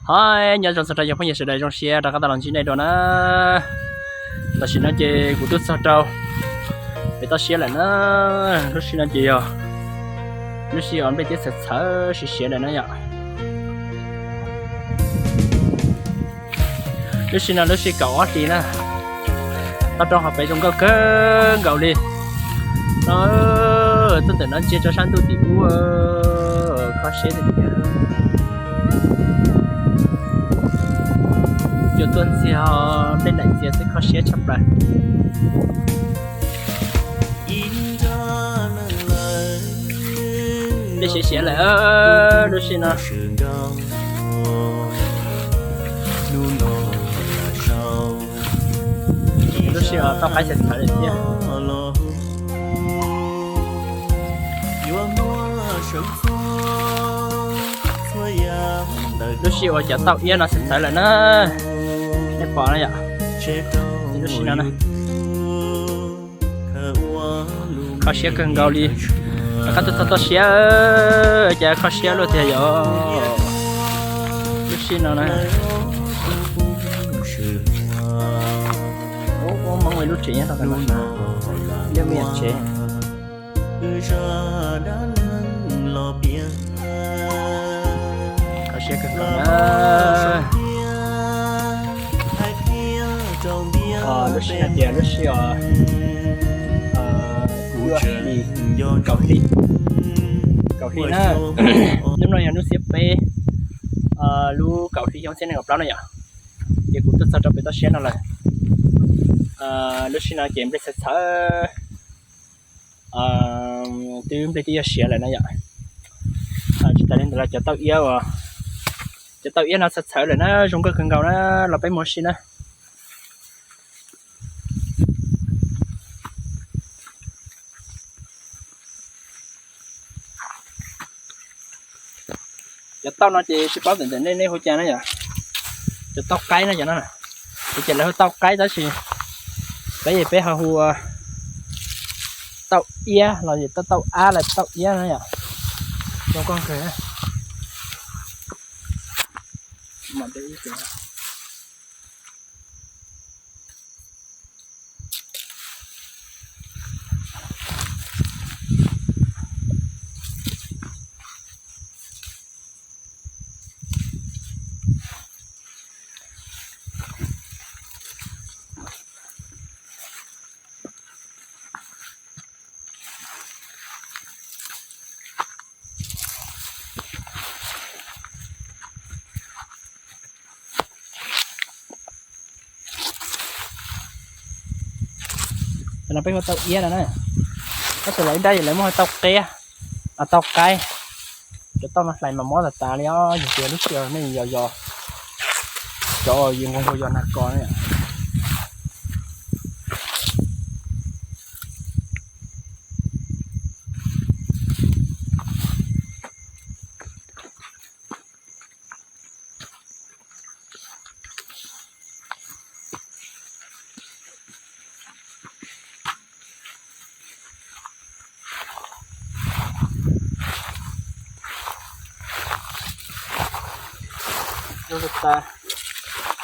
Hais nyob zoo txog rau cov phooj ywg sawv daws, zoo siab rov qab tau los ntsib nej dua na. Tam sim no ces kuv twb txog rau pem toj siab lawm na. Lub sij no ces yog lub sij uas nplej twb txhawv txhawv siav siav lawm na yom. Lub sij no lub sij kaum ob hli na, toj roob hauv pes zoo nkauj kawg nkaus li. No, tuaj ntawm no ntsia rau sab ntuj tim ub, kho siab tiag tiag. Cua tuaj ntxiag, nplej nraim ntxiag xwb, kho siab tshaj plaws. Nplej siav siav lawm lub sij no. Lub sij uas tauj qaib txhawv txhawv lawm thiab. Lub sij uas cov tauj iab no txhawv txhawv lawm na. Nej pom na yom. Lub sij no na, kho siab kawg nkaus li. Rov qab tuaj txog toj siab, cas kho siab luaj tiag yom. Lub sij no na, ub, muaj ib lub tsev nyob rau ntawm no, ib lub me nyuam tsev. Kho siab kawg nkaus na. Lub sij no ces lub sij os, cuaj hli, kaum hli, kaum hli na. Hnub no yog hnub xiab peb, lub kaum hli xyoo ob txhiab nees nkaum plaub na yom. Ces kuv tuaj txog rau pem toj siab no lawm. Lub sij no ces nplej txhawv txhawv, twb nplej twb yuav siav lawm na yom. Tsis tas li ntawd los cov tauj iab, cov tauj iab no txhawv txhawv lawm na, zoo nkauj kawg nkaus na, los peb mus ua si na. Cov tauj no ces tsis paub ntawm nej hu cas na yom. Cov tauj qaib no cov no, ces lawv hu tauj qaib tab sis peb es peb ho hu tauj iab los yog tauj ab los tauj iab na yom. Zoo nkauj kawg. Cov no peb hu tauj iab no na. Tab sis lawv ib nrab lawv muab hu tauj qeb, tauj qaib. Cov tauj no hlais mas mob tas tas li os, yog tias lub sij hawm nej yos yos, cov yus nquag nquag yos nag kos na.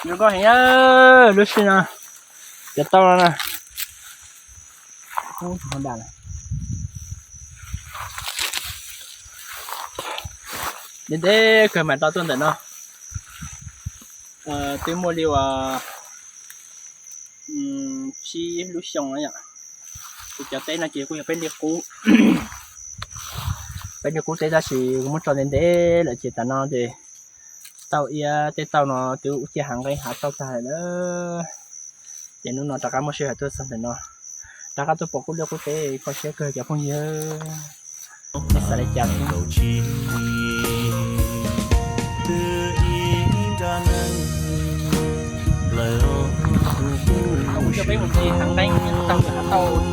Zoo nkauj heev, lub sij no cov tauj no na. Ntev ntev kawg mam tau tuaj ntawm no. Twb muaj li uas tsib lub xyoo no yom. Ces cov teb no ces kuj yog peb li qub, peb li qub teb tab sis kuv muab tso ntev ntev lawm ces tam no ces tauj iab tej tauj no twb ua ciaj hav nqeeb hav tauj tag lawm na. Ces hnub no rov qab muaj sij hawm tuaj txog ntawm no, rov qab tuaj pom qub liaj qub teb kho siab kawg cov phooj ywg. Nej xav li cas? Coj peb mus ncig hav nqeeb tauj hav tauj.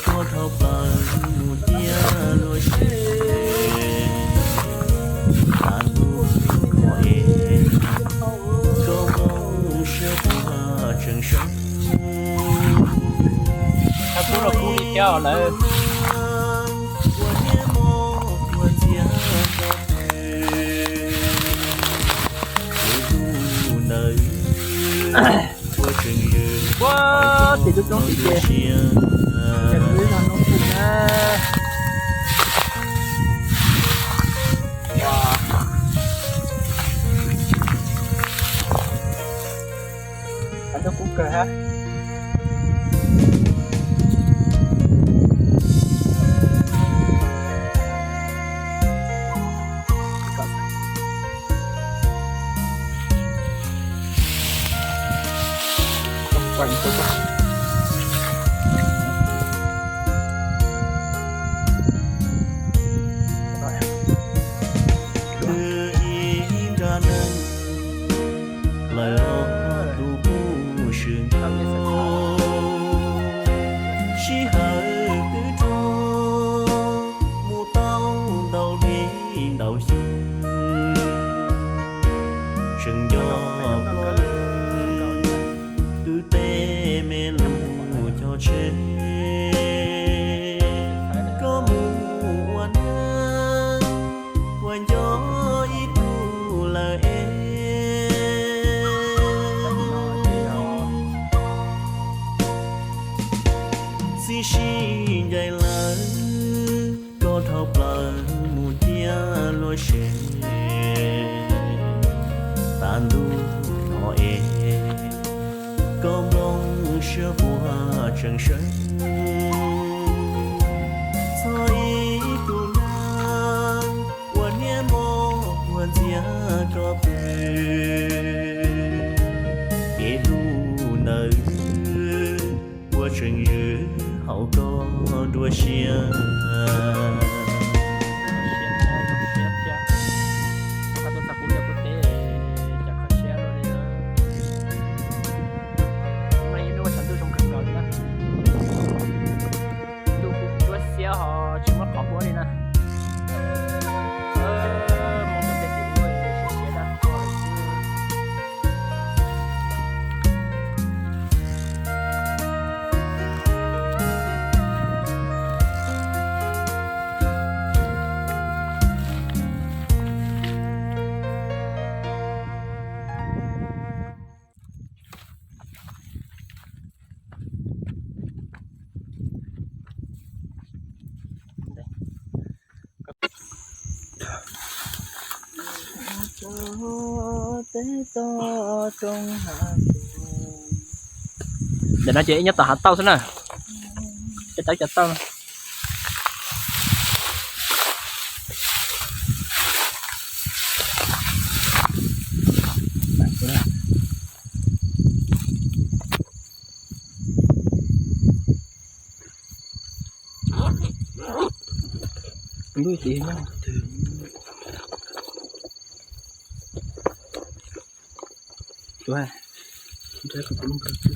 Koj dhau plaws mus cia luag seb, tas ntuj kho es koj zoo siab puag tseem sawv. Txhob ua kub li thiab lawm. Ua niam mos ua ntxiag koj pw, es lub ntawd ua tseem ywg. Ua tim tub coob tim ces, ces kuv ib zag noob pum na. Hais rau kuv kawg hab. Ib nra neeg plaws los tus puj swm nkaus, sij hawm twb dhau mus tau ntau hli ntau xyoo, tseem nco koj lub twb teb me lug cog tsheb. Koj mus ua neeg ua nco ib tug lawm es, txiv sij ncaim lawm koj dhau plaws mus cia luag seb, tas ntuj no es koj nplooj siab puag tseem sawv. Txhob ib tug neeg ua niam mos ua ntxiag koj pw, es lub ntawd ua tseem ywg haum koj dua siab. Ntuj kuj ntsuab xiab ho tsis muab qhov huab li na. Ntawm no ces ib nyob tom hav tauj xwb na. Cov tauj, cov tauj. Lub tim no twg? Tuaj, nrhiav kuv tus lub nplog xwb.